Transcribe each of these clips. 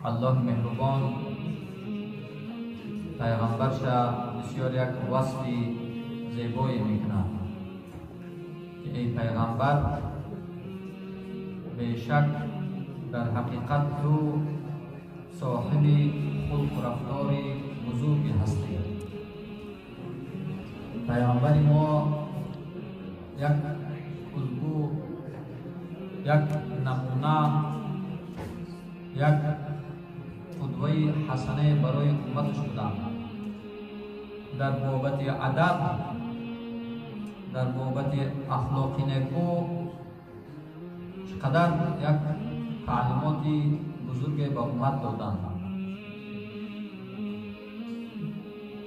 Аллоҳ меҳрубон пайғамбарша бисёр як васфи зебое мекунад, ки эй пайғамбар, бешак дар ҳақиқат ту соҳиби хулқу рафтори бузурге ҳастӣ. Пайғамбари мо як улгӯ, як намуна, як қудваи ҳасанае барои умматаш буданд. Дар бобати адаб, дар бобати ахлоқи неку чӣ қадар як таълимоти бузурге ба уммат доданд.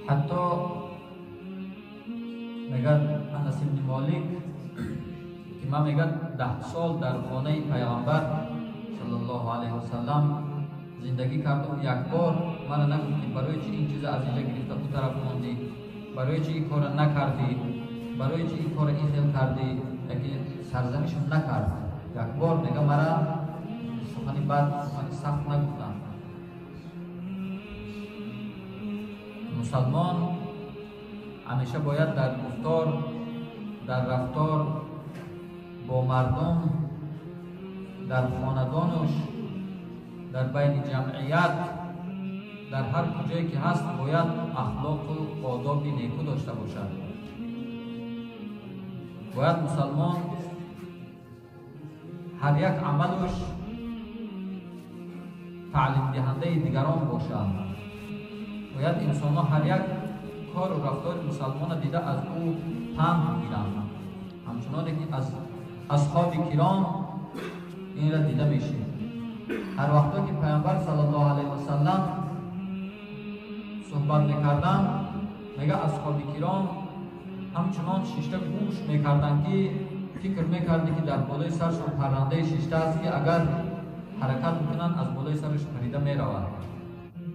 Ҳатто мегӯяд Анас ибни Молик, ки ман мегӯяд 10 сол дар хонаи пайғамбар саллаллоҳу алайҳи васаллам зиндагӣ кардам, як бор мана нагуфт, ки барои чи ин чиза аз инҷа гирифта ӯ тараф мондӣ, барои чи ин корро накардӣ, барои чи ин корро ин хел кардӣ, яке сарзанишам накард. Як бор мега мара сухани бад, сухани сахт нагуфтанд. Мусалмон ҳамеша бояд дар гуфтор, дар рафтор бо мардум, дар хонадонуш, дар байни ҷамъият, дар ҳар куҷое ки ҳаст, бояд ахлоқу одоби неку дошта бошад. Бояд мусалмон ҳар як амалуш таълимдиҳандаи дигарон бошад. Бояд инсонҳо ҳар як кору рафтори мусалмонро дида аз ӯ панд бигиранд, ҳамчуноне ки аз асҳоби киром инро дида мешид. Ҳар вақто ки пайғамбар саллаллоҳу алайҳи васаллам суҳбат мекарданд, мега асҳоби киром ҳамчунон шишта гӯш мекарданд, ки фикр мекарде, ки дар болои саршон паррандае шишта аст, ки агар ҳаракат бикунанд, аз болои сараш парида меравад.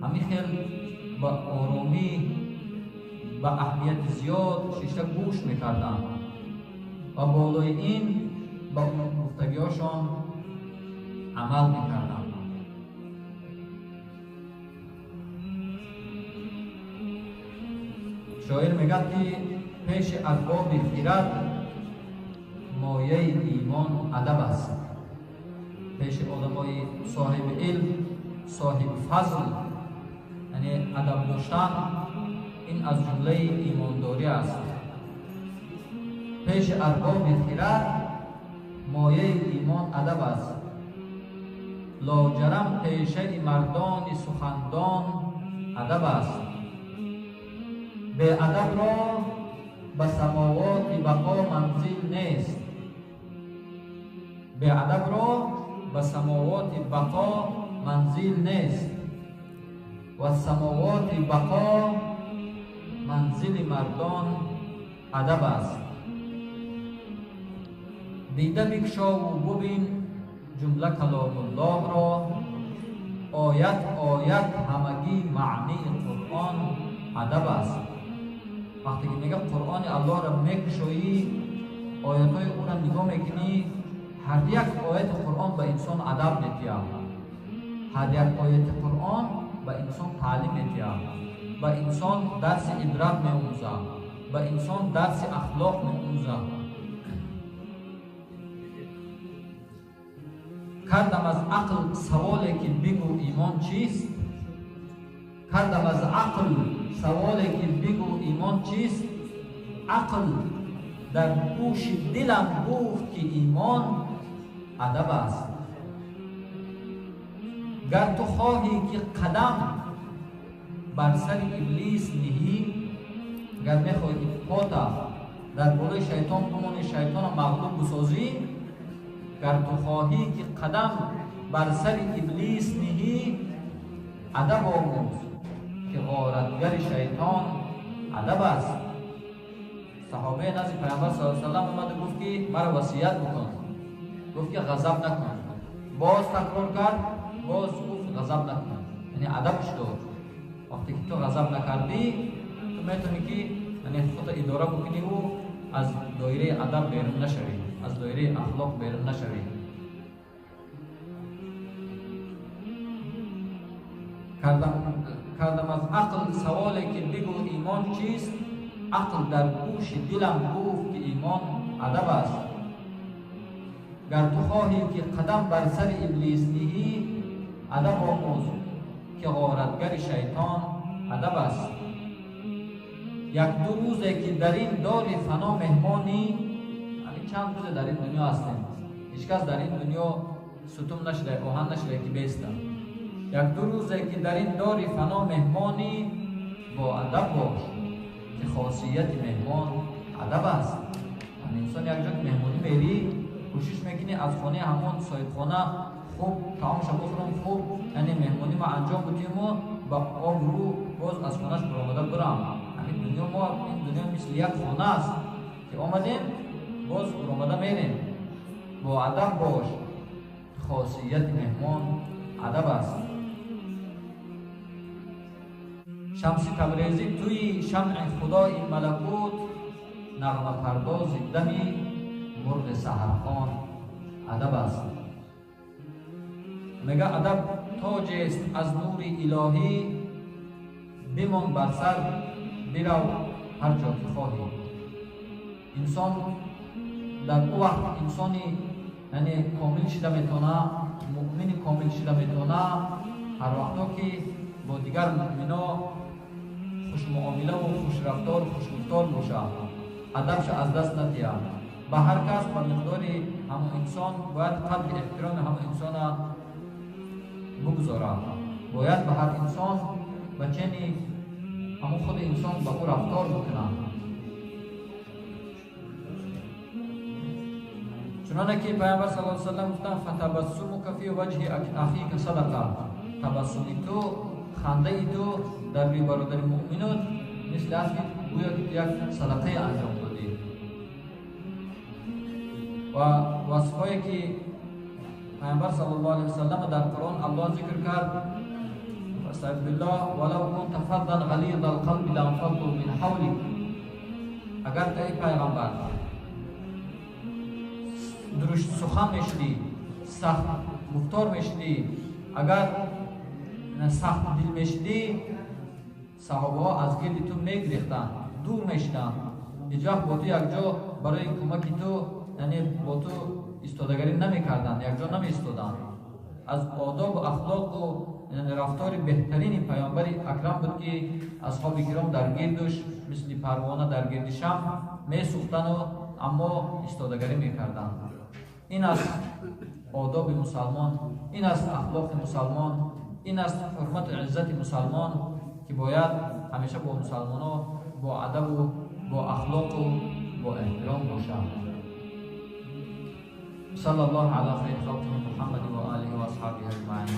Ҳамин хел ба оромӣ, ба аҳамияти зиёд шишта гӯш мекарданд ва болои ин ба гуфтагиҳошон амал мекарданд. Шоир мегӯяд, ки пеши арбоби хирад мояи имон адаб аст. Пеши одамои соҳиби илм, соҳиби фазл, яъне адаб доштан ин аз ҷумлаи имондорӣ аст. Пеши арбоби хирад мояи имон адаб аст. Лоҷарам пешаи мардони сухандон адаб аст. Беадабро ба самовоти бақо манзил нест. Беадабро ба самовоти бақо манзил нест ва самовоти бақо манзили мардон адаб аст. Дида бикшову бубин ҷумла каломуллоҳро, оят оят ҳамагӣ маънии Қуръон адаб аст. Вақте ки мега Қуръони Аллоҳро мекушоӣ, оятҳои ӯро нигоҳ мекунӣ, ҳар як ояти Қуръон ба инсон адаб метиҳад, ҳар як ояти Қуръон ба инсон таълим метиҳад, ба инсон дарси ибрат меомӯзад, ба инсон дарси ахлоқ меомӯзад. Кардам аз ақл саволе, ки бигӯ имон чист? Кардам аз ақл саволе, ки бигӯ имон чист? Ақл дар гӯши дилам гуфт, ки имон адаб аст. Гар ту хоҳӣ, ки қадам бар сари иблис ниҳӣ, гар мехоҳӣ, ки пота дар болои шайтон бимонӣ, шайтонро мағлуб бисозӣ, гар ту хоҳӣ, ки қадам бар сари иблис ниҳӣ, адаб омӯз, ки ғоратгари шайтон адаб аст. Саҳобаи назди пайғамбар саллаллоҳу алайҳи васаллам омаду гуфт, ки маро васият бикун. Гуфт, ки ғазаб накун. Боз такрор кард, боз гуфт ғазаб накун, яъне адабш дод. Вақте ки ту ғазаб накардӣ, ту метавонӣ, ки яъне худро идора бикуниву аз доираи адаб берун нашавӣ, аз доираи ахлоқ берун нашавӣ. Кардам аз ақл саволе, ки бигӯ, имон чист? Ақл дар гӯши дилам гуфт, ки имон адаб аст. Гар ту хоҳӣ, ки қадам бар сари иблис ниҳӣ, адаб омӯз, ки ғоратгари шайтон адаб аст. Як ду рӯзе, ки дар ин дори фано меҳмонӣ, ҳамин чанд рӯзе дар ин дунё ҳастем, ҳеҷ кас дар ин дунё сутун нашуда, оҳан нашуда, ки беста. Як ду рӯзе, ки дар ин дори фано меҳмонӣ, бо адаб бош, ки хосияти меҳмон адаб аст. Инсон як ҷо ки меҳмонӣ мерӣ, кӯшиш мекунӣ аз хонаи ҳамон соҳибхона хуб таомша бихӯрам, хуб, яъне меҳмонӣ ма анҷом будиму ба обрӯ боз аз хонаш баромада бирам. Ҳамин дунё мо, ин дунё мисли як хона аст, ки омадем, боз баромада мерем. Бо адаб бош, хосияти меҳмон адаб аст. Шамси Табрезӣ, туи шамъи худои малакут, нағмапардози дами мурғи саҳархон адаб аст. Мега, адаб тоҷест аз нури илоҳӣ, бимон бар сар, бирав ҳар ҷо ки хоҳӣ. Инсон дар ӯ вақт инсони, яъне, комил шида метавона, муъмини комил шида метавона, ҳар вақто ки бо дигар муъмино хушмуомилаву хушрафтор, хушгуфтор бошад, адабша аз даст надиҳад. Ба ҳар кас ба миқдори ҳамон инсон бояд қадри эҳтироми ҳамон инсона бугузорад. Бояд ба ҳар инсон ба чени ҳамон худи инсон ба ӯ рафтор бикунад. Чуноне ки Пайғамбар саллаллоҳу алайҳи васаллам гуфтанд: фатабассумука фи ваҷҳи ахика садақа. Табассуми ту, хандаи ту дар рӯи бародари муъминот мисли аст, ки гӯё ки ту як садақае анҷом додӣ. Ва васфҳое ки Пайғамбар саллаллоҳу алайҳи васаллам дар Қуръон Аллоҳ зикр кард: фастаиз биллоҳ, валав кунта фаддан ғализа алқалби ланфадду мин ҳавлик. Агар ту, эй Пайғамбар, дурушт сухан мешудӣ, сахт гуфтор мешудӣ, агар сахт дил мешудӣ, саҳобаҳо аз гирди ту мегирехтанд, дур мешуданд, ҳеҷ вақт бо ту якҷо барои кӯмаки ту, яъне бо ту истодагарӣ намекарданд, якҷо намеистоданд. Аз одобу ахлоқу, яъне, рафтори беҳтарини Паёмбари акрам буд, ки асҳоби киром дар гирдуш мисли парвона дар гирди шамъ месӯхтану аммо истодагарӣ мекарданд. Ин аст одоби мусалмон, ин аст ахлоқи мусалмон, ин аст ҳурмату иззати мусалмон, ки бояд ҳамеша бо мусалмоно бо адабу бо ахлоқу бо эҳтиром бошад. Саллаллоҳу ала хайри халқиҳи Муҳаммади ва олиҳи ва асҳобиҳи аҷмаин.